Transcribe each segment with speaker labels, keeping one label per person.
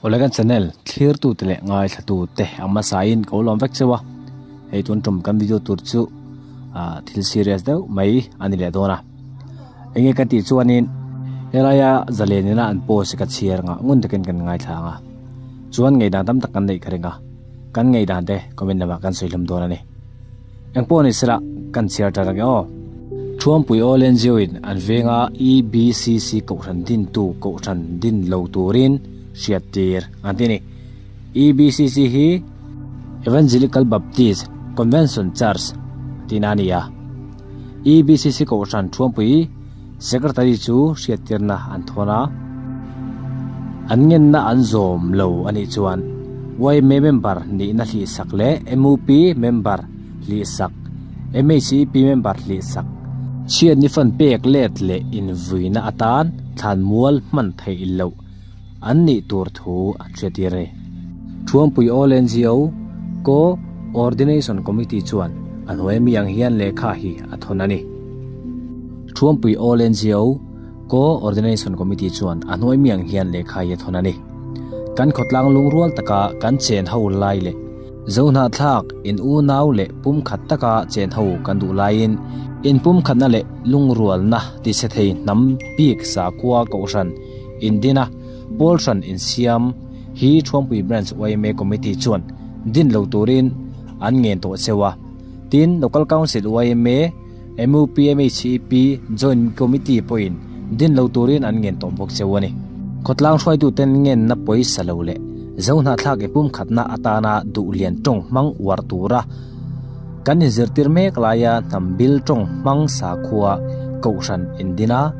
Speaker 1: Awle kan channel thlirtu te leh ngaithlatu te ang hmasain ka ulawm vek cheu a, hei tun tum kan video tur chu ah thil serious deuh mai a ni leh dawn a, enge ka tih chuanin helaia zalen ina an post hi ka chhiar anga ngun takin kan ngaithla ang a, chuan ngaihdan tam tak kan neih ka ring a, kan ngaihdan te comment lamah kan sawi hlawm dawn a ni. Engpawh ni sela kan chhiar ṭan ange aw. Thuampui All NGO in an venga EBCC kohhran dintu kohhran din lo turin hriat tir an ti a ni. EBCC hi Evangelical Baptist Convention Church tihna a ni a. EBCC kohhran Thuampui Secretary chu hriattirna an thawn a. An ngenna an zawm lo a nih chuan yma member nihna hlihsak leh mup member hlihsak, MHEP member hlihsak, chhiatni fan pek let leh invuina atan thlanmual hman theih loh an nih tur thu an hriattir a ni. Thuampui All NGO Co-ordination Committee chuan a hnuai mi ang hian lehkha hi a thawn a ni. Thuampui All NGO Co-ordination Committee chuan a hnuai mi ang hian lehkha hi a thawn a ni. Kan khawtlang lungrual taka kan chen ho lai leh Zohnahthlak in unau leh pumkhat taka chen ho kan duh laiin inpumkhatna leh lungrualna tichhe thei hnam bik sakhua kohhran indina pawl hran insiam hi Thuampui Branch yma Committee chuan din lo turin an ngen tawh cheu a. Tin, Local Council yma, MUP MHEP Joint Committee pawhin din lo turin an ngen tawh bawk cheu a ni. Khawtlang hruaituten ngenna pawisa lo leh Zohnahthlak inpumkhatna atana duhlian tawng hmang uar tura kan inzirtir mek laia hnam bil tawng hmang sakhua kohhran indina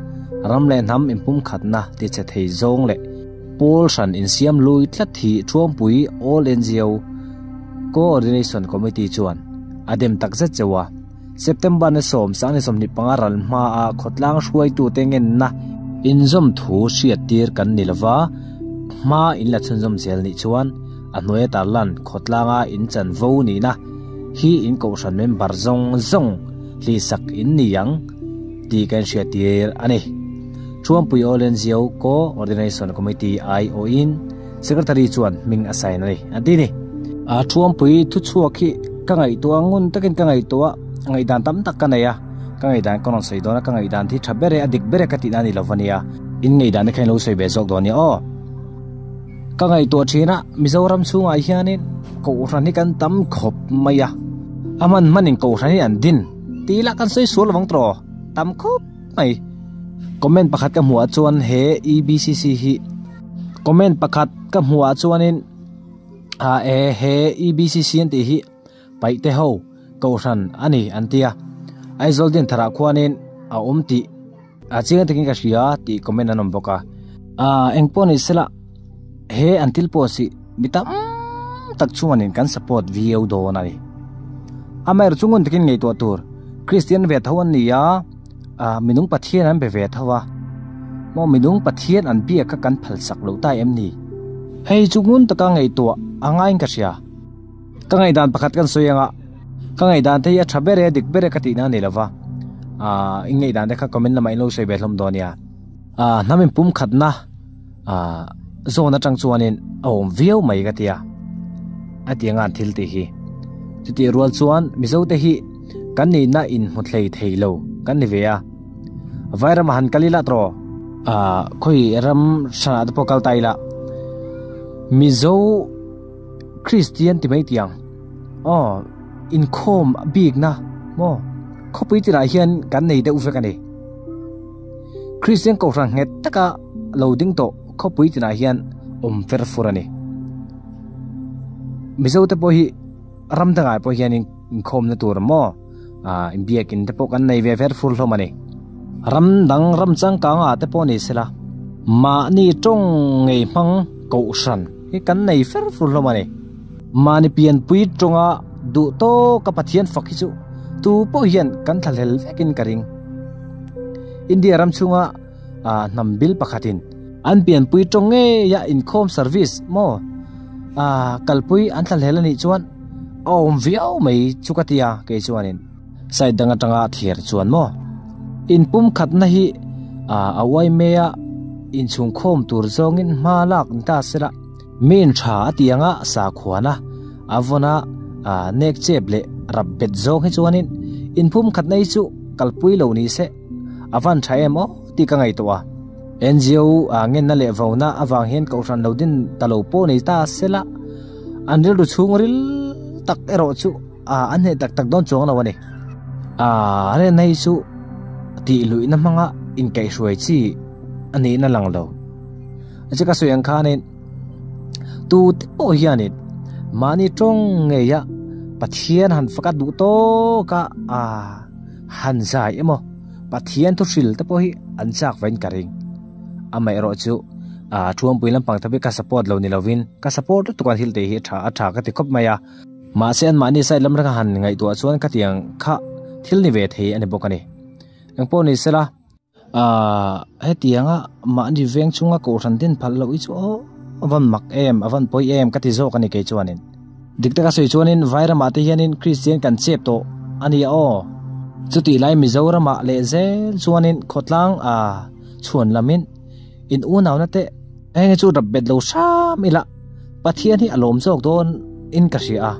Speaker 1: ram leh hnam inpumkhatna tichhe thei zawng leh pawl hran insiam lui tlat hi Thuampui All NGO Co-ordination Committee chuan a dem takzet cheu a. September ni 10, 25 ral hmaa khawtlang hruaitute ngenna inzawm thu hriattir kan ni lova, hma in la chhunzawm zel nih chuan a hnuaia tarlan khawtlanga in chanvo nihna hi in kohhran member zawng zawng hlihsak in ni ang tih kan hriattir a ni. Thuampui All NGO Co-ordination Committee aiawhin Secretary chuan hming a sign a ni, a ti ni. A Thuampui thuchhuak hi ka ngaihtuah ngun takin ka ngaihtuah a, ngaihdan tam tak ka nei a, ka ngaihdan ka rawn sawi dawn a, ka ngaihdan hi tha ber e, a dik ber e ka tihna a ni lo va nia, in ngaihdan te kha in lo sawi ve zawk dawn nia aw. Ka ngaihtuah thin a, Mizoram chhungah hianin Kohhran hi kan tam khawp mai a, a hman hmanin Kohhran hi an din tih lah kan sawi sual lovang tawh, tam khawp mai. Comment pakhat ka hmuh ah chuan he EBCC hi Comment pakhat ka hmuh ah chuanin ah e he EBCC an tih hi paihte ho kohhran a ni an tia Aizawl Dinthar ah khuanin a awm tih a chiang takin ka hria tih comment an awm bawk a ah engpawh ni sela he an thil pawh si mi tam tak chuanin kan support viau dawn a ni amaherawhchu chu ngun takin ngaihtuah tur Kristian ve tho an ni a. Ah, minung Pathian an be ve tho a. Maw minung Pathian an biak kha kan phalsak loh ta em ni? Hei chu ngun taka ngaihtuah a ngaiin ka hria. Ka ngaihdan pakhat kan sawi anga, ka ngaihdan te hi a tha ber e, a dik ber e ka tihna a ni lova. Ah, in ngaihdan te kha comment lamah in lo sawi ve hlawm dawn nia. Ah, hnam inpumkhatna ah zawn atang chuanin a awm viau mai ka tia. A ti anga an thil tih hi. Chutih rual chuan Mizo te hi Kan nihna inhmu thlei thei lo kan ni ve a. Vairamah han kal ila tawh. Ahh khawi ram hranah te pawh kal ta ila. Mizo Kristian ti mai tiang aw inkhawm bikna maw khawpui tirah hian kan nei deuh vek a ni. Kristian kohhran nghet taka lo ding tawh khawpui tinah hian awm fer fur a ni. Mizo te pawh hi ram dangah pawh hianin. Inkhawmna tur maw? Ah, inbiakin te pawh kan nei ve ver fur hlawm a ni. Ram dang ram changkangah te pawh ni sela, mahni tawng ngei hmang kohhran hi kan nei fer fur hlawm a ni. Mahni pianpui tawnga duh tawka Pathian fak hi chu tu pawh hian kan thlahlel vekin ka ring. India ram chhunga ah hnam bil pakhatin an pianpui tawng ngeia inkhawm service maw ah kalpui an thlahlel a nih chuan, A awm viau mai chu ka tia kei chuanin side dang atanga a thlir chuan maw inpumkhatna hi a uai mai a inchhungkhawm tur zawngin hma lak ni ta sela. Miin tha a ti anga sakhuana a vawn a, nek chep leh rap bet zawng hi chuanin inphum khatna hi chu kalpui lo ni se a van tha em aw tih ka ngaihtuah a. NGO ngenna leh vona avang hian kohhran lo din ta lo pawh nei ta sela an rilru chhungril tak erawh chu an hneh tak tak dawn chuang lo a ni. A rinna hi chu tih luihna hmanga inkaihhruai chi a nihna lang lo. A che ka sawi ang khanin tu te pawh hianin mahni tawng ngeia Pathian han fak a duh tawk a han zai emaw Pathian thu hril te pawh hi an chak vain ka ring. Amaherawh chu Thuampui lampang te pawh hi ka support lo ni lovin ka support lutuk a thil tih hi a tha ka ti khawp mai a. Mahse anmahni side lam ranga han ngaihtuah chuan khatiang kha thil ni ve thei a ni bawk a ni. Engpawh ni sela ahh hetianga mahni veng chunga kohhran din phal loh hi chu aw a van mak em a van pawi em ka ti zawk a ni kei chuanin. Dik taka sawi chuanin Vairamah te hianin Kristian kan chep tawh a ni aw. Chutih lai Mizoramah leh zel chuanin khawtlang ahh chhuan lamin in unauna te Heng hi chu rap bet lo hram ila Pathian hi a lawm zawk dawn in ka hria a.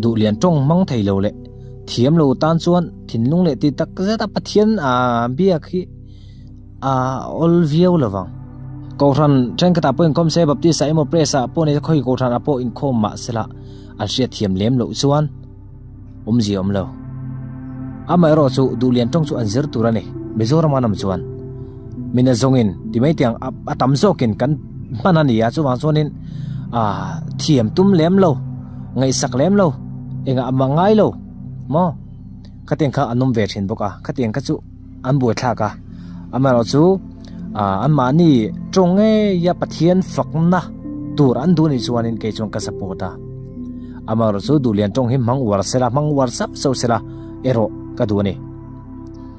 Speaker 1: Duhlian tawng hmang thei lo leh thiam lo tan chuan thinlung leh ti tak zet a Pathian a biak hi a awl viau lo vang. Kohhran thenkhatah pawh inkhawm se Baptist ah emaw Press ah pawh ni se khawi kohhran ah pawh inkhawm mah sela an hriat thiam lem loh chuan awmzia awm lo. Amaherawh chu Duhlian tawng chu an zir tur a ni Mizoram an awm chuan. Mina zawngin ti mai tiang a tam zawkin kan hman a ni a, chuvang chuanin ah thiam tum lem lo, ngaihsak lem lo, engah mah ngai lo maw? Khatiang kha an awm ve thin bawk a, khatiang kha chu an buaithlak a, amaherawh chu ah anmahni tawng ngeia Pathian fakna tur an duh anih chuanin kei chuan ka support a, amaherawh chu Duhlian tawng hi hmang uar sela, hmang uar sauh sauh sela erawh ka duh a ni.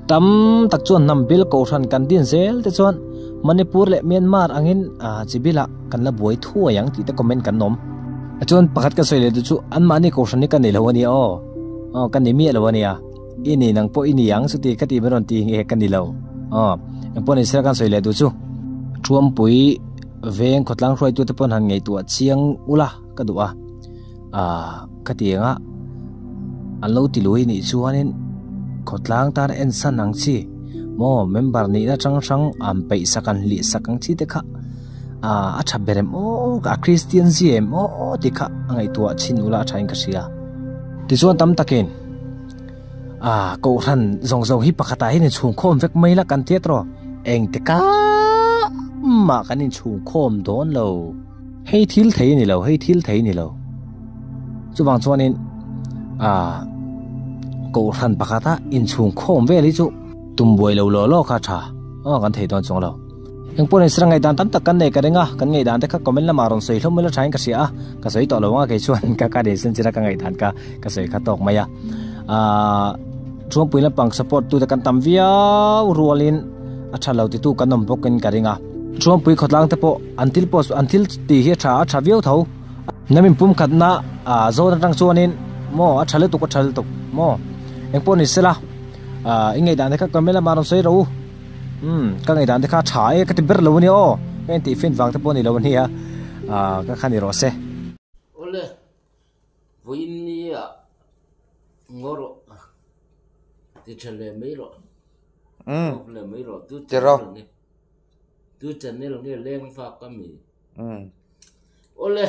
Speaker 1: Tam tak chuan hnam bil kohhran kan din zel te chuan Manipur leh Myanmar angin chi bilah kan la buai thuai ang tih te comment kan awm. Chuan pakhat ka sawi leh duh chu anmahni kohhran hi ka nei lo a nia aw. Aw ka ni miah lo a nia. I ni nang pawh i ni ang chuti ka tih mai rawn ti nge ka ni lo. Aw engpawh ni sela kan sawi leh duh chu. Thuampui veng khawtlang hruaitute pawn han ngaihtuah chiang ula ka duh a. Ahh ka ti eng a, an lo ti lui nih chuanin khawtlang tan en san ang chi maw member nihna hrang hrang an peih sak an hlih sak ang chi te kha ahh a tha ber em aw a Christian zia em aw tih kha a ngaihtuah chhin ula a tha in ka hria. Tichuan tam takin ahh kohhran zawng zawng hi pakhatah hian inchhungkhawm vek mai la kan tiat rawh engtikah mah kan inchhungkhawm dawn lo. Hei thil thei a ni lo, hei thil thei a ni lo. Chuvang chuanin ah kohhran pakhata inchhung khawm vel hi chu tum buai lo law law kha tha aw kan thei dawn chuang lo. Engpawh ni sira ngaihdan tam tak kan nei ka ring a, kan ngaihdan te kha comment lamah rawn sawi hlawm ila thain ka hria a, ka sawi tawh lo ang a kei chuan ka ka rin sen china ka ngaihdan kha ka sawi kha tawk mai a. Ah Thuampui lampang support tute kan tam viau rualin a tha lo titu kan awm bawkin ka ring a. Thuampui khawtlang te pawh an thil post an thil tih hi a tha a tha viau tho. Hnam inpum khatna ah zawn atang chuanin maw a tha lutuk a tha lutuk maw engpawh ni sela ah i ngaihdan te kha comment lamah rawn sawi rawh u umm ka ngaihdan te kha a tha e ka ti ber lo ania aw ka intih fin vang te pawh a ni lo ania ah ka kha ni rawh se.
Speaker 2: Awle vawiin nia ngaw rawh ti tha leh mai rawh off leh mai rawh tu channel nge tu channel nge leng fak a mi awle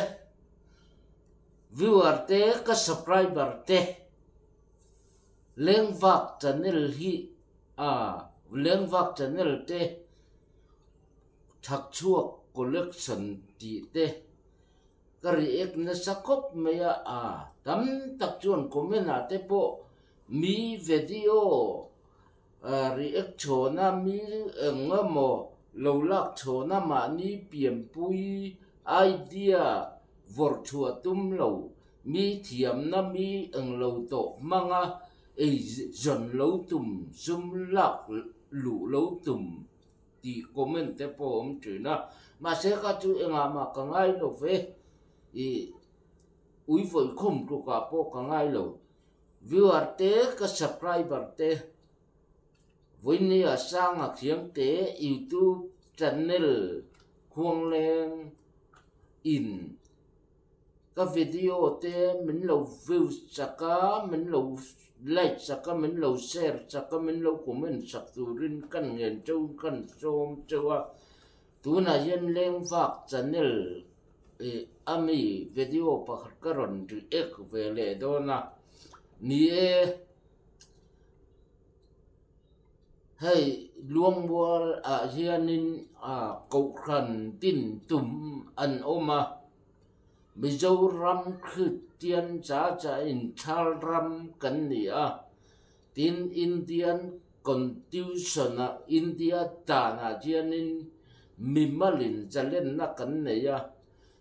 Speaker 2: viewer te ka subscriber te leng vak channel hi a leng vak channel te thakchhuak collection tih te. Ka react nasa khawp mai a, a tam tak chuan comment ah te pawh mi video react chhawn a mi eng emaw lo lak chhawn a mahni pianpui idea vawrh chhuah tum lo mi thiamna mi eng lo tawh hmanga ei zawn lo tum sum lak luh lo tum. Tih comment te pawh a awm thin a, mahse kha chu engah mah ka ngai lo ve, ih ui vawikhawm tlukah pawh ka ngai lo, viewer te ka subscriber te vawinia Sanga Khiangte youtube channel Khuangleng. in ka video te min lo view sak a, min lo like sak a, min lo share sak a, min lo comment sak turin kan ngen cheu kan sawm cheu a. Tunah hian Lengvak channel ih a mi video pakhat ka rawn react ve leh dawn a, ni e. Hei Luangmual ah hianin Kohhran tin tum an awm a, Mizoram Kristian cha cha inthal ram kan ni a, tin Indian Constitution ah India danah hianin mimalin zalenna kan nei a,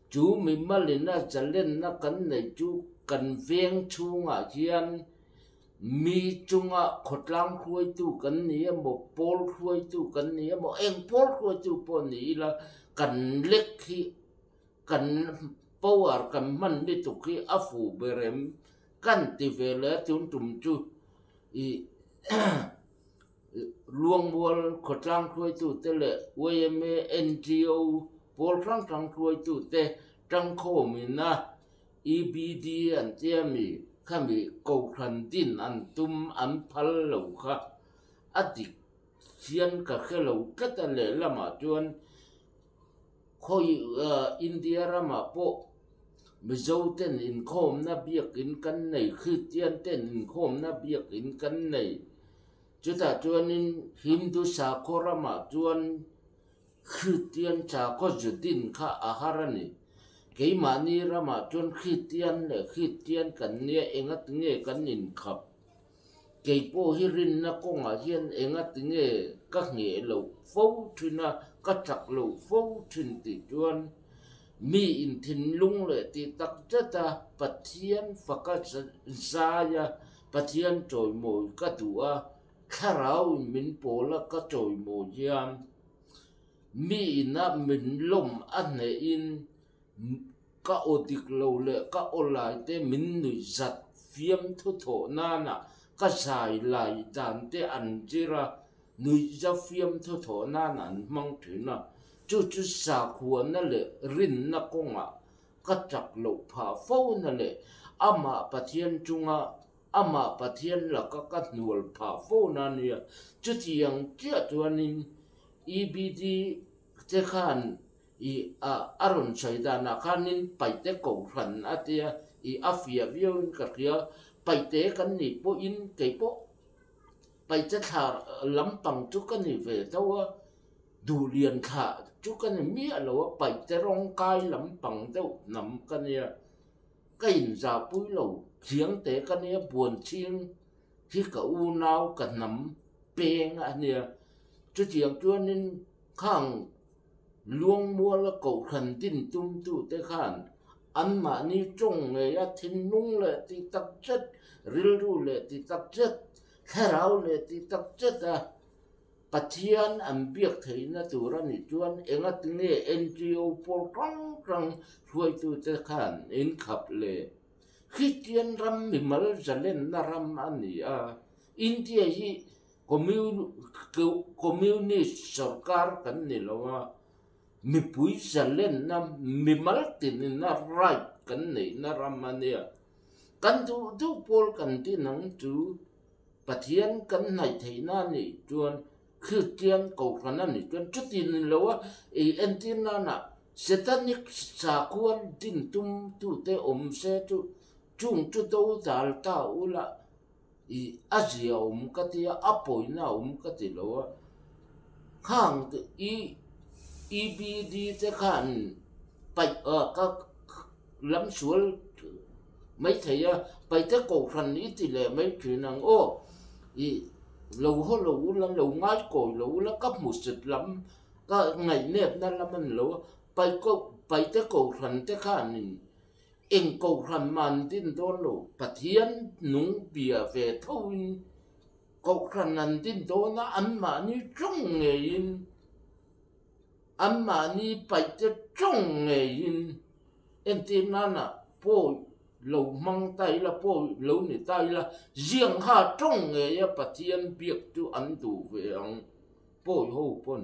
Speaker 2: chu mimalina zalenna kan neih chu kan veng chhungah hian Mi chunga khawtlang hruaitu kan ni emaw, pawl hruaitu kan ni emaw, eng pawl hruaitu pawh ni ila kan lek hi kan power kan hman lutuk hi a fuh ber em kan ti ve leh a tun tum chu ih Luangmual khawtlang hruaitu te leh yma, NGO pawl hrang hrang hruaitu te tangkhawm ina EBD an tia mi khami kohhran din an tum an phal lo kha a dik hian ka hre lo tlat a lehlamah chuan khawi India ramah pawh Mizo ten inkhawmna biakin kan nei Kristian ten inkhawmna biakin kan nei chutah chuanin Hindu sakhaw ramah chuan Kristian sakhaw zu din kha a har a ni. Keimahni ramah chuan Kristian leh Kristian kan nia engatinge kan inkhap? Kei pawh hi rinna kawngah hian engatinge ka ngheh loh fo thin a, ka chak loh fo thin tih chuan mi inthinlung leh tih tak zet a Pathian faka zai a, Pathian chawimawi ka duh a, Thlarau in min pawl a ka chawimawi hian mi ina min lawm a hneh in ka aw dik lo leh ka aw lai te min nuih zat fiam thu thawh nana ka zai lai dan te an zir a, nuih za fiam thu thawh nan an hmang thin a, chu chu sakhuana leh rinna kawngah ka chak loh phah fo na leh amah Pathian chunga Amah Pathian laka ka hnual phah fo na nia. Chutiang chiah chuanin EBD te khan i a a rawn sawi danah khanin Paite Kohhran a tia i a fiah viauin ka hria. Paite kan nih pawhin kei pawh Paite thla lampang chu ka ni ve tho a, Duhlian thla chu ka ni miah lo a, Paite rawngkai lampang deuh hnam ka nia. Ka inzahpui lo thiang te ka nia buan chhing hi ka unau ka hnam peng a nia. Chutiang chuanin khang Luangmuala kohhran din tumtute khan anmahni tawng ngeia thinlung leh tih tak zet, rilru leh tih tak zet, thlarau leh tih tak zet a Pathian an biak theihna tur a nih chuan engatinge NGO pawl hrang hrang hruaitute khan in khap le? Kristian ram mimal zalenna ram a ni a, India hi Communist sorkar kan ni lo a, mipui zalenna mimal tinina right kan neihna ram a nia. Kan duh duh pawl kan din ang chu. Pathian kan hnaih theihna a nih chuan Kristian Kohhran a nih chuan chutin ni lo a, ei entir nana Satanic sakhua din tum tute awm se chu chung chu do dal ta ula ih a zia awm ka ti a, a pawina a awm ka ti lo a. Khang i EBD te khan paih ka lam sual maithei a, paite kohhran i ti leh mai thin ang aw, ih lo haw lo ula, lo ngai kawi lo ula, ka hmusit lam ka ngaihnepna lam a ni lo a, paite kohhran te khanin eng kohhran mah an din dawn lo, Pathian nung bia ve thoin kohhran an din dawn a, anmahni tawng ngeiin. Anmahni paihte tawng ngeiin entir nana pawi lo hmang ta ila, pawi lo ni ta ila, ziang kha tawng ngeia Pathian biak chu an duh ve ang, pawi ho pawn.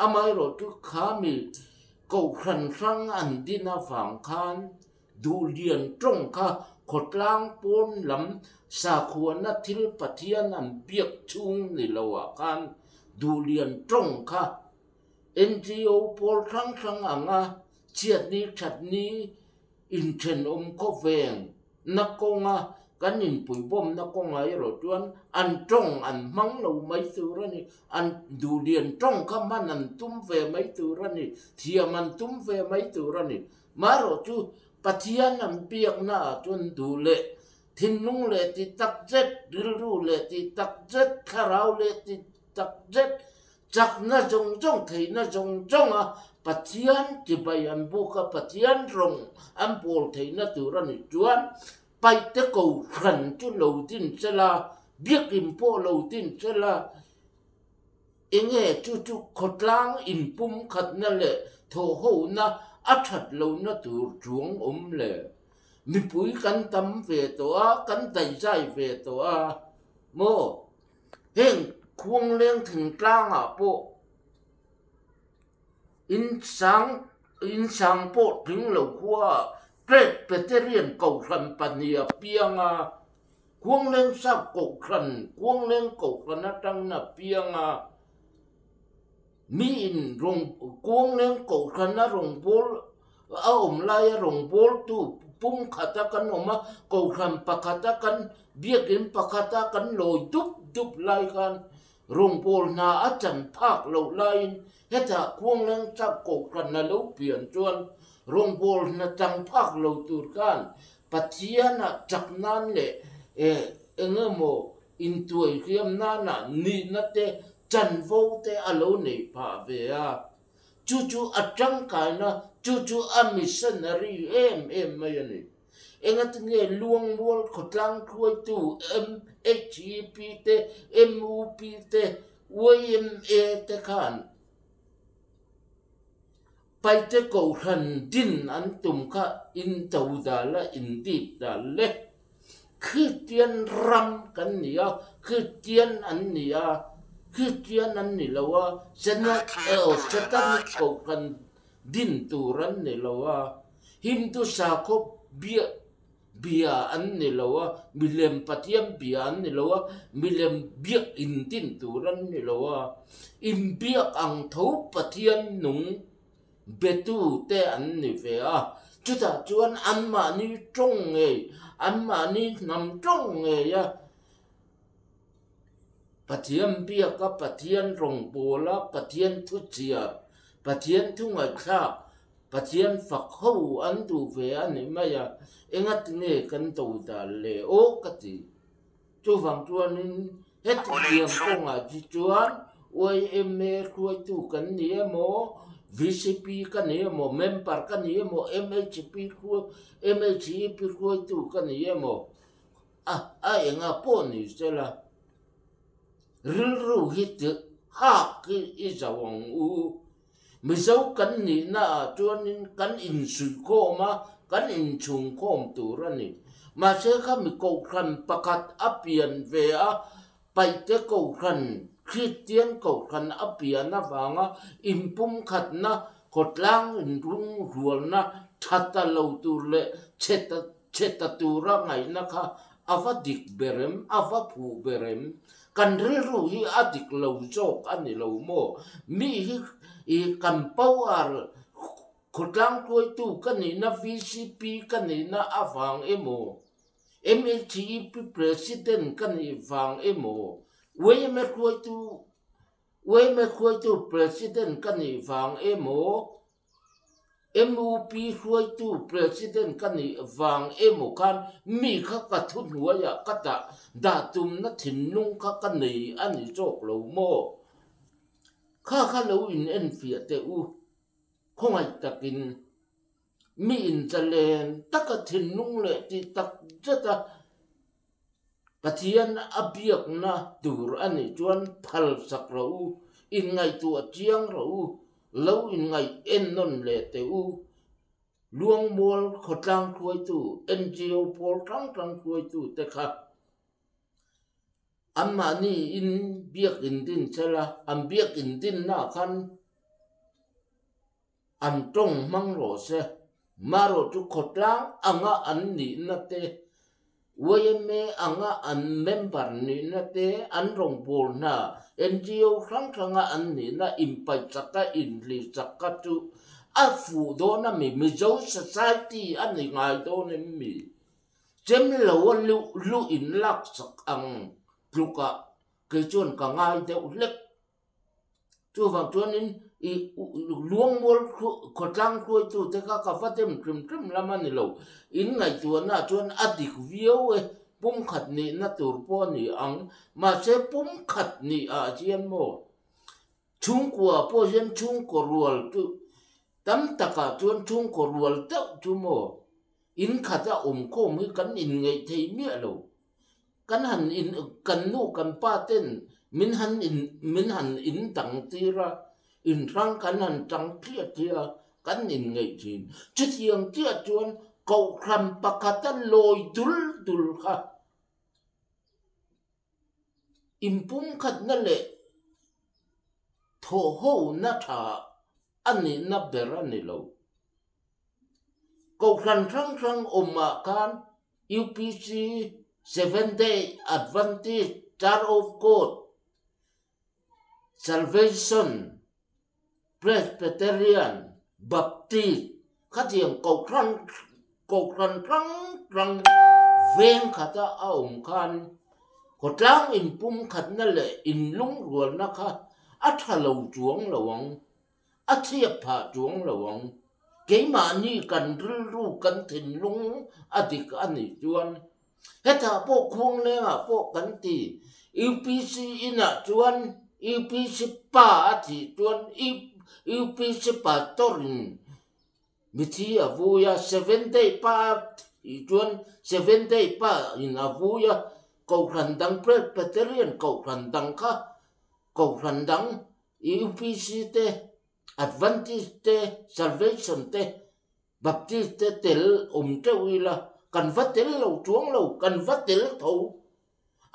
Speaker 2: Amaherawhchu kha mi. Kohhran hrang an din avang khan Duhlian tawng kha khawtlang pawn lam sakhuana thil Pathian an biak chhung ni lo ah khan Duhlian tawng kha NGO pawl hrang hrang anga chhiatni thatni inthenawm khawveng na kawnga kan inpuibawmna kawngah erawh chuan an tawng an hmang lo mai tur a ni. An duhlian tawng kha hman an tum ve mai tur a ni. Thiam an tum ve mai tur a ni. Marawh chu Pathian an biakna ah chuan duh leh thinlung leh ti tak zet, rilru leh ti tak zet, thlarau leh ti tak zet, Chakna zawng zawng theihna zawng zawnga Pathian chibai an buk a, Pathian rawng an bawl theihna tur a nih chuan Paihte Kohhran chu lo din sela, Biakinn pawh lo din sela, enge chu chu khawtlang inpumkhatna leh thawhhona a that lohna tur chuang awm le? Mipui kan tam ve tawh a, kan daihzai ve tawh a maw? Heng khuangleng thingtlangah pawh insang insang pawh tling lo khuaah Presbyterian Kohhran pahnih a piang a, Khuangleng Sap Kohhran, Khuangleng Kohhran atangin a piang a, miin rawng Khuangleng Kohhrana rawngbâwl a awm laia rawngbâwltu pumkhata kan awm a, Kohhran pakhata kan biakin pakhata kan lawi dup dup lai khan rawngbâwl hna a chan phak loh laiin hetah Khuangleng chak Kohhran a lo pian chuan rawngbâwl hna chang phak lo tur khan Pathianah chak nan leh eng emaw intuaihriam nana nihna te chanvo te a lo neih phah ve a. Chu chu a tangkaina, chu chu a missionary em em mai a ni. Engatinge Luangmual khawtlang hruaitu MHEP te, MUP te, YMA te khan Paite Kohhran din an tum kha in to dal a, in dip dal le. Kristian ram kan ni a, Kristian an ni a, Kristian an ni lo a, Senat emaw Satanic Kohhran din tur an ni lo a, Hindu sakhaw biak bia an ni lo a, milem Pathian bia an ni lo a, milem biak in din tur an ni lo a, inbiak ang tho Pathian nung Betu te an ni ve a, chutah chuan anmahni tawng ngei, anmahni hnam tawng ngei a, Pathian biak a, Pathian rawngbâwl a, Pathian thuchhiar, Pathian thu ngaihthlak, Pathian fak ho an duh ve a ni mai a, engatinge kan do dan le aw ka ti. Chuvang chuanin heti thiam kawngah hi chuan YMA hruaitu kan ni emaw, VCP ka ni emaw, member ka ni emaw, MHP MHEP hruaitu ka ni emaw, a a enga pawh ni sela rilru hi ti hak hi i zo ang u. Mizo kan nihna ah chuanin kan insuihkhawm a, kan inchhungkhawm tur a ni. Mahse khami kohhran pakhat a pian ve a, Paihte kohhran, Kristian kohhran a pian avanga inpumkhatna, khawtlang inrungrualna tha ta lo tur leh chhe ta chhe ta tura ngaihna kha a va dik ber em, a va phuh ber em? Kan rilru hi a dik lo zawk a ni lo maw? Mi hi i kan power khawtlang hruaitu ka nihna VCP ka nihna avang emaw, MHEP President ka nih vang emaw, yma hruaitu yma hruaitu President ka nih vang emaw, MUP hruaitu President ka nih vang emaw khan mi kha ka thu hnuaiah ka dah dah tumna thinlung kha ka nei a ni zawk lo maw? Kha kha lo in enfiah teh u, khawngaih takin mi inzalen taka thinlung leh tih tak zeta Pathian a biakna tur a nih chuan phal sak rawh u, inngaihtuah chiang rawh u, lo inngaih ennawn leh teh u. Luangmual khawtlang hruaitu, NGO pawl hrang hrang hruaitu te kha anmahni in biak indin sela, an biak indinnaah khan. An tawng hmang rawh se. Marawh chu khawtlang anga an nihna te, yma anga an member nihna te, an rawngbâwl hna NGO hrang hranga an nihna inpaihchaka inhlihsak kha chu a fuh dawn a mi? Mizo society a ni ngai dawn em mi? Chem lo a lu inlaksak ang tlukah kei chuan ka ngai deuh hlek. Chuvang chuanin i luangmual khawtlang hruaitute kha ka va dem hrim hrim lam a ni lo. In ngaihtuahnaah chuan a dik viau e, pumkhat nihna tur pawh a ni ang. Mahse pumkhat nih ah hian maw chhungkua pawh hian chhungkaw rual chu tam takah chuan chhungkaw rual deuh chu maw in khat a awm khawm hi kan inngeih thei miah lo. Kan han in kan nu kan pa ten min han in min han in dang tir a, in hrang kan han tang tliah tliah a, kan in ngeih thin. Chutiang chiah chuan kohhran pakhat a lawi dul dul kha inpumkhatna leh thawhhona tha a nihna ber a ni lo. Kohhran hrang hrang awmah khan UPC, Seventh Day Adventist, Church of God, Salvation, Presbyterian, Baptist khatiang kohhran kohhran hrang hrang veng khata a awm khan khawtlang inpumkhatna leh inlungrualna kha a tha lo chuang lo ang. A chhiat phah chuang lo ang. Keimahni kan rilru kan thinlung a dik a nih chuan hetah pawh khuanglengah pawh kan ti. UPC inah chuan UPC pa a thih chuan UPC pastor in mithi a vui a, Seventh Day pa a thih chuan Seventh Day pa in a vui a, Kohhran dang Presbyterian Kohhran dang kha Kohhran dang UPC te, Adventist te, Salvation te, Baptist te tel awm teuh ila, kan va tel lo chuang lo, kan va tel tho.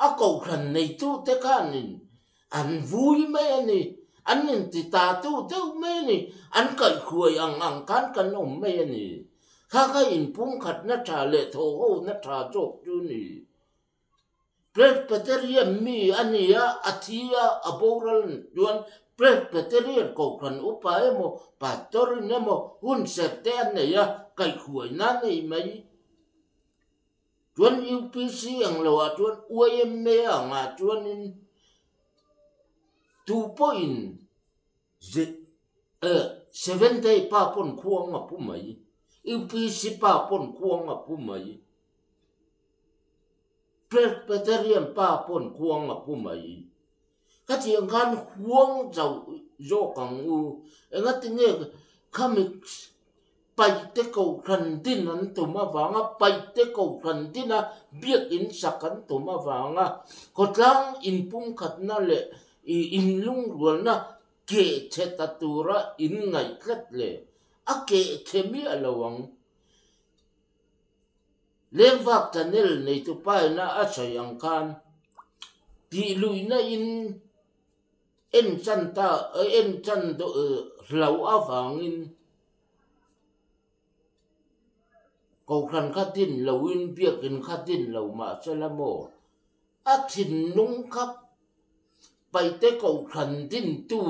Speaker 2: A kohhran neitu te khanin an vui mai a ni, an inti ta tu deuh mai a ni, an kaihhruai ang ang khan kan awm mai a ni. Kha kha inpumkhatna tha leh thawhhona tha zawk chu ni. Presbyterian mi a ni a, a thi a, a boral chuan Presbyterian Kohhran upa emaw, Pastor in emaw hun serh te a nei a, kaihhruaina a nei mai. Chuan UPC ang lo ah chuan YMA angah chuanin tu pawhin Seventh Day pa pawn khuang a pu mai, UPC pa pawn khuang a pu mai. Presbyterian pa pawn khuang a pu mai. Khatiang khan huang zauh zawk ang u. Engatinge khami paihte kohhran din an tum avanga paihte kohhran dina biakin sak an tum avanga khawtlang inpumkhatna leh inlungrualna keh chhe ta tura inngaih tlat le a keh chhe miah lo ang. Lengvak channel neitu paina a sawi ang khan tih luihna in en chan ta en chan hlo avangin Kohhran kha din loin biakin kha din lo mahsela maw A thinlung kha Paite Kohhran dintu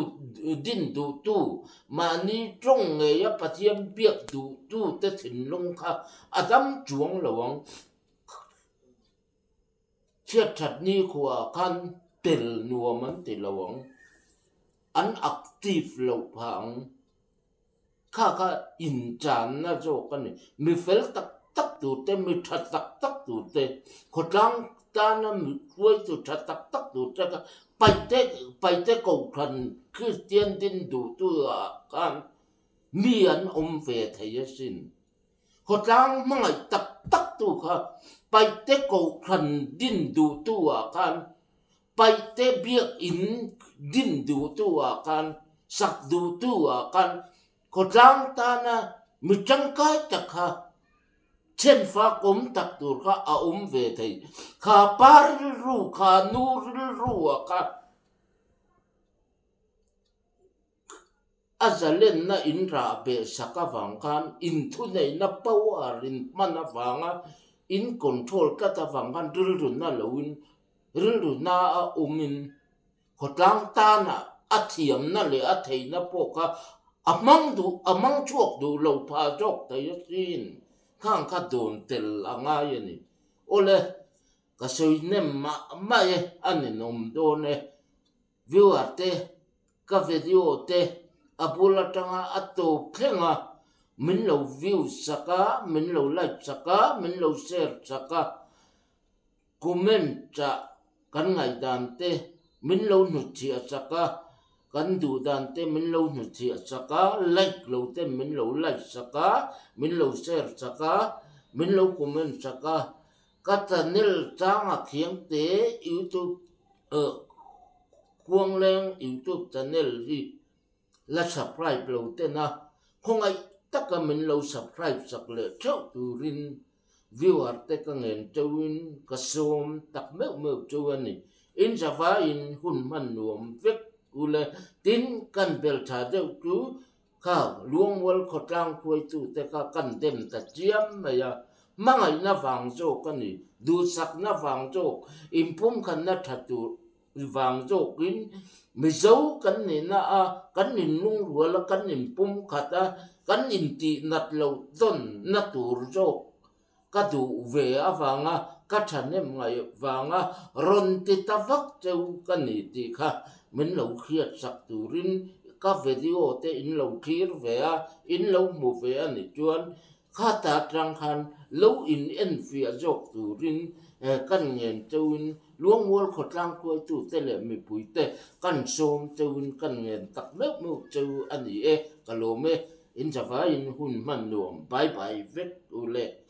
Speaker 2: din duhtu, mahni tawng ngeia Pathian biak duhtute thinlung kha a dam chuang lo ang. Chhiat that ni khuaah khan tel nuam an ti lo ang. An active loh phah ang. Kha kha inchanna zawk a ni. Mi fel tak tak tur te, mi tha tak tak tur te, khawtlang tana mi hruaitu tha tak tak tur te kha Paite Paite Kohhran Kristian din duhtu ah khan mi an awm ve thei asin. Khawtlang hmangaih tak tak tu kha Paite Kohhran din duhtu ah khan Paihte biakinn din duhtu ah khan, sak duhtu ah khan khawtlang tana mi tangkai tak kha chhenfak awm tak tur kha a awm ve thei. Kha pa rilru, kha nu rilru ah kha. A zalenna in rah beh sak avang khan in thuneihna power in hman avanga in control tlat avang khan rilruna loin rilruna a awmin khawtlang tana a thiamna leh a theihna pawh kha a hmang duh a hmang chhuak duh lo phah zawk thei asin khang kha dawn tel a ngai a ni. Awle ka sawi nem mah mah e a ninawm dawn e. Viewer te ka video te a bul atanga a tawp thleng a min lo view sak a min lo like sak a min lo share sak a comment ah kan ngaihdan te min lo hnutchhiah sak a kan duh dan te min lo hnutchhiah sak a like lo ten min lo like sak a min lo share sak a min lo comment sak a ka channel changa thiam te youtube Khuangleng youtube channel hi la subscribe lo ten a, khawngaih taka min lo subscribe sak leh theuh turin viewer te ka ngen cheuhin ka sawm tak meuh meuh cheu a ni. In zavaiin hun hman nuam vek ule tin kan bel tha deuh chu Kha Luangmual khawtlang hruaitute kha kan dem ta chiam mai a, hmangaihna vang zawk a ni, duhsakna vang zawk, inpumkhatna tha tur vang zawkin Mizo kan nihna a, kan inlungrual a, kan inpumkhat a, kan intihnat loh tawnna tur zawk ka duh ve avanga ka thahnem ngaih vanga rawn ti ta vak cheu ka ni tih kha min lo hriat sak turin ka video te in lo thlir ve a, in lo hmu ve a nih chuan khata tang khan lo in enfiah zawk turin kan ngen cheuin Luangmual khawtlang hruaitute leh mipuite kan sawm cheuin kan ngen tak meuh meuh cheu a ni e, ka lawm e. In zavaiin hun hman nuam bye bye vek u le.